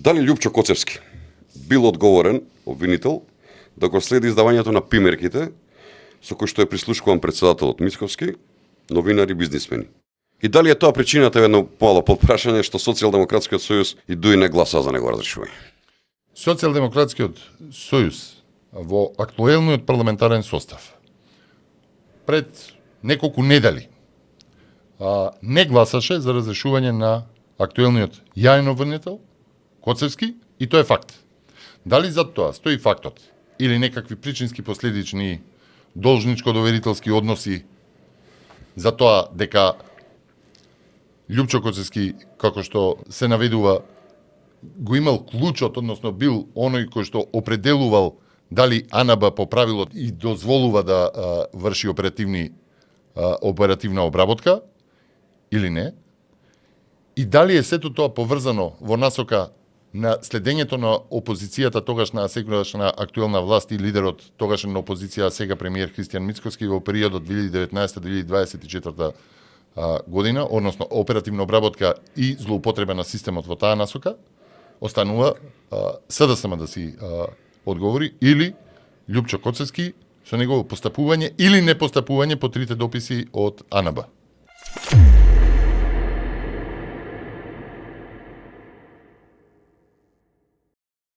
Дали Љупчо Коцевски бил одговорен, обвинител, да го следи издавањето на пимерките со кои што е прислушкуван председателот Мицковски, новинари, бизнисмени? И дали е тоа причината, едно мало подпрашање, што Социјалдемократскиот сојуз и ДУИ не гласа за него разрешување? Социјалдемократскиот сојуз во актуелниот парламентарен состав пред неколку недели не гласаше за разрешување на актуелниот јаен обвинител Коцевски, и тоа е факт. Дали за тоа стои фактот или некакви причински последични должничко-доверителски односи за тоа дека Љупчо Коцевски, како што се наведува, го имал клучот, односно бил оној кој што определувал дали АНБ по правилот и дозволува да врши оперативна обработка или не, и дали е сето тоа поврзано во насока на следењето на опозицијата, тогашна сегашна актуелна власт и лидерот тогашен на опозиција, сега премиер Христијан Мицковски во периодот 2019-2024 година, односно оперативна обработка и злоупотреба на системот во таа насока, останува СДСМ да си одговори, или Љупчо Коцевски со негово постапување или непостапување по трите дописи од АНБ.